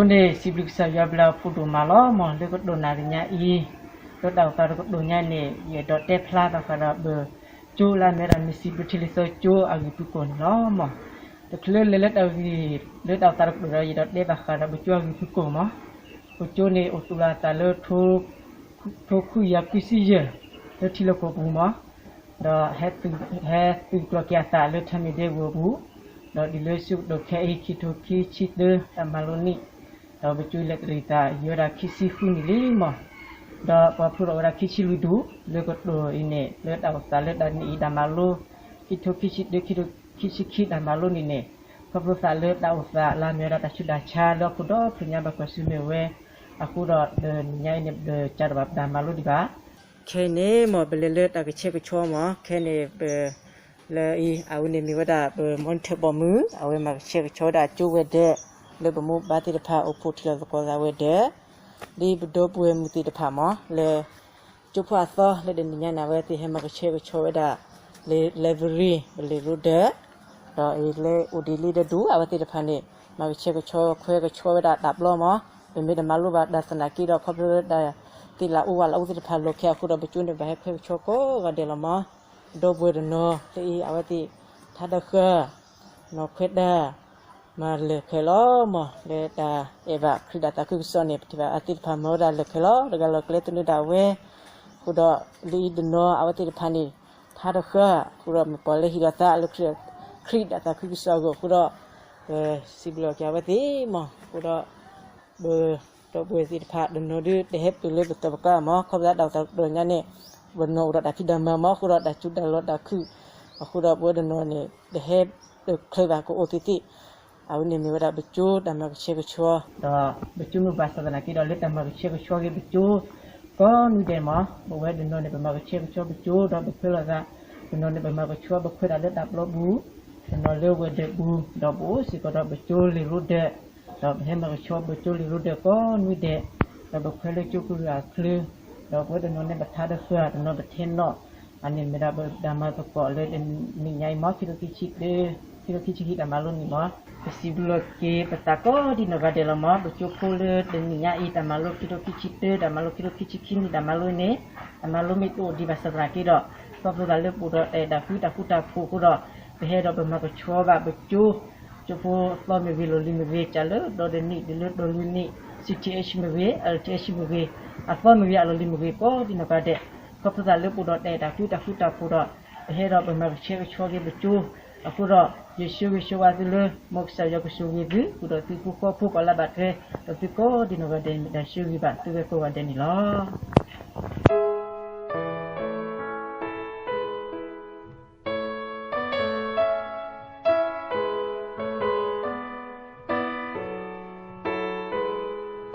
အဃိန့ၣ် စံးဘျုးကစၢ်ယွၤဘျုးအဖှိၣ်ဒိၣ်မးလီၤမၢ် လၢကတိၤနၤတနံၤညါအံၤ, လၢတၢ်အိၣ်သးတကတိၤညါန့ၣ် ယအဲၣ်ဒိးတဲဖျါဘၣ်ဃးဒီး ပကၠိလၢအမ့ၢ်ဝဲဒၣ်မ့ၢ်စံးဘျုးထံလံာ်စီကၠိအဂ့ၢ်ဖုၣ်ကိာ်န့ၣ်လီၤမၢ်. တချုးလဲၤလၢတၢ်ဂ့ၢ် လၢတၢ်အိၣ်သးတကတိၤဒီး ယအဲၣ်ဒိးတဲဘၣ်ဃးဒီးပကၠိအဂ့ၢ်ဖုၣ်ကိာ်မၢ်. ပကၠိန့ၣ်အိၣ်သူၣ်လီၤအသးလၢ ထိခွံကယၤခွံဆံယဲၢ် လၢထံလီၢ်ကီၢ်ပူၤမၢ်, ဒီးဟဲသုးကျိၤက့ၤအသးလၢထၢမံၤဒဲကဝီၤပူၤ, ဒီးဒ်လၢဆၢကတီၢ်ခဲအံၤ ခံထိခံဆံတၢ တၢ်မၤလိနံၣ်, ဒီးပကၠိလဲၤတရံးသးယံၤဝဲဒၣ်ခံဆံဃုနံၣ်လံမၢ်, ဒီးပှၤဖျိထီၣ်ဝဲဒၣ်ခံဆံလွံၢ်ဒူၣ် လၢကတိၤအံၤန့ၣ် လၢတၢ်အိၣ်သးလၢတၢ်နံၣ်အံၤတၢ်မၤလိ ခံထိခံဆံတၢ ခံထိခံဆံခံတၢ်မၤလိနံၣ်န့ၣ် ခီဖျိသးလၢတၢ်အိၣ်သးလၢအမ့ၢ်ဝဲဒၣ်တၢ်ဆူးတၢ်ဆါလၢဟီၣ်ခိၣ်ဒီဖျၢၣ်ညါဘၣ်ကွၢ်ဆၢၣ်မဲာ်ဝဲ, အဃိဒီးတနံၤညါအံၤန့ၣ် ပတကးထီၣ်ဘၣ်ပတၢ်မၤလိဒံးဘၣ်. ခဲအံၤန့ၣ်မၢ် ပလဲၤလၢတၢ်ကဆှဲကဆှီမၢ်, ခဲအံၤန့ၣ် ပ လၢအံၤ အဝဲန့ၣ်မ့ၢ်ဝဲဒၣ်ပ monitor ပိာ်မုၣ် အဝဲမၤကဆှဲကဆှီဝဲဒၣ်ကၠိဝဲၤဒၢး လၢပမိၢ်ပၢ်သ့ၣ်တဖၣ်အိၣ်ဖှိၣ်ထံလီၢ်သကိးသးဝဲၤဒၢး, ဒ်ပဒီပုၢ်ဝဲၢ်မုၣ်သ့ၣ်တဖၣ်မၢ် လၢ ကၠိဖိအသီလၢတနံၤညါန့ၣ် အဝဲသ့ၣ်ဟဲမၤကဆှဲကဆှီဝဲဒၣ် လၢ library ပလံာ်ရိဒၢး, ဒီးအံၤလၢအိၣ်ဒံးလံဒီးဒူၣ် အဝဲသ့ၣ်တဖၣ်န့ၣ် မၤကဆှဲကဆှီခွဲကဆှီဝဲဒၣ်တၢ်ပျီမၢ်, ပမ့ၢ်တမၤလိဘၣ်ဘၣ်တၢ်သနာ်က့ဒီး ခီဖျိလၢတၢ်သ့ၣ်လၢအိၣ်ဝးလၢအအိၣ်သ့ၣ်တဖၣ်လီၢ်ခဲအဃိဒီး ပကၠိန့ၣ်ဘၣ်ဟဲခွဲကဆှီကိးဂၤဒဲးလီၤမၢ်. ဒီပုၢ်ဝဲၢ်တနီၤလၢအံၤ အဝဲသ့ၣ် ထါဒီးဃၢၤ နီၣ်ခွဲးတၢ် မၤလၢာ်ခွဲးလီၤမၢ် လၢတၢ်အဲၣ်ဘၣ်ခရံာ်ဒၣ်သးခုကစီၣ်န့ၣ် ပထံၣ်ဘၣ်အဝဲသ့ၣ်တဖၣ်မၤဝဲဒၣ်လၢာ်ခွဲးလီၤ တဂၤလီၤကျဲသနၢၣ်ဒၣ်ဝဲ, အဃိဒီးလၢအံၤတနီၤ အဝဲသ့ၣ်တဖၣ်န့ၣ် ထါဒီးဃၢၤ အဃိဒီးမ့ၢ်ပှၤလၢဟံးဒီးသးလၢခရံာ်ဒၣ်သးခုကစီၣ်အဂီၢ်အဃိဒီး ပစံးဘျုးက့ၤအဝဲသ့ၣ်မၢ်, အဃိဒီး ပ ဒီပုၢ်ဝဲၢ်သ့ၣ်တဖၣ်တနီၤဒုး တဟဲပၢၢ်လၢပသးပှၢ်မၢ်, ခီဖျိလၢတၢ်အိၣ်သးတကတီၢ်ညါန့ၣ် ပနီၢ်အိၣ်ဒီးတၢ်ဖံးတၢ်မၤမၢ်, အဃိဒီးတၢ်စူၤတၢ်လီၤတၢ်ခုၣ်, အဃိဒီးပဝဲတနီၤန့ၣ် တဟဲတချုးဘၣ်ကအိၣ်သ့သ့ၣ်, အဝဲန့ၣ်မ့ၢ်ဝဲဒၣ်ပကၠိတၢ်မၤကဆှဲကဆှီ ဒီးပကၠိမ့ၢ်ဘၣ်ဆၣ်သနာ်က့ဒီး လၢတၢ်မၤကဆှဲကဆှီက့ၤပကၠိ ကိးနွံဒဲးမၢ်, ပဝဲတနီၤန့ၣ် ပမၤကဆှဲကဆှီပကၠိဒီးပဖဲလီၤသး, တနီၤန့ၣ် ပမၤကဆှီပခွဲးဒၣ်လၢတၢ်ပျီ ပူၤ, တနီၤလၢဝဲၤဒၢးပူၤ, ဒီးပအိၣ်စ့ၢ်ကီးဒီးပကၠိလံာ်ရိဒၢး, ဒီးပဟဲမၤကဆှီပကၠိလံာ်ရိဒၢးကိးနွံဒဲး, ဒီးပခွဲးလၢကၠိကရၢၢ်အချၢ, ဒီးပဝဲတနီၤန့ၣ် ပထါဒီးဃၢၤ တနီၤပထဲနီၣ်, အန့ၣ်မ့ၢ်ဒၣ်ပတၢ်မၤသကိးလၢတနံၤညါအံၤမၢ်, ခံထိခံဆံတၢ, ခံထိခံဆံခံတၢ်မၤလိနံၣ်မၢ်. ပစံးဘျုးက့ၤပသးကိးဒံနီၢ်ဂၤဒဲးလီၤမၢ်, ပကၠိဖိလၢတနံၤညါအံၤ တၢ်မၤလိခံထိခံဆံတၢ တၢ်မၤလိခံထိခံဆံခံနံၣ်တၢ်မၤလိန့ၣ်, တၢ်မၤလိမ့ၢ်တအိၣ်ဒံးဘၣ်ဆၣ်သနာ်က့ဒီး, ခီဖျိသးလၢပအိၣ်ဒီးတၢ်အဲၣ်တၢ်ကွံတၢ်ဃူတၢ်ဖိးအဃိဒီး, ပဟဲဒီးပမၤကဆှီဘၣ်ပကၠိ ကၠိဖိအသီမ့ၢ်ဂ့ၤ လီၢ်လံၤမ့ၢ်ဂ့ၤ, ကၢ်လၢဒီတနံၣ် တုၤလၢဒီလွံၢ်နံၣ်, C T H မ့ၢ်ဂ့ၤ, L T H မ့ၢ်ဂ့ၤ, အသီမ့ၢ်ဂ့ၤ အလီၢ်လံၤမ့ၢ်ဂ့ၤ ကိးဒံနီၢ်ဂၤဒဲး, ခီဖျိသးလၢပအိၣ်ဒီးတၢ်အဲၣ်တၢ်ကွံတၢ်ဃူတၢ်ဖိးဒီး, ပဟဲဒီးပမၤကဆှဲကဆှီက့ၤပကၠိ, အဃိဒီး ယဆၢဂ့ၤဆၢဝါသုလၢ မ်ကစၢ်ယွၤကဆိၣ်ဂ့ၤသု ဃုာ်ဒီးသုဖှူဃီဖိကိးလၢဘၣ်တြဲၤ, ဒီးသုကိးဒံနီၢ်ဂၤဒဲး မ့ၢ်တၢ်ဆၢဂ့ၤဘၣ်သုဝဲကိးဂၤဒဲးန့ၣ်လီၤ.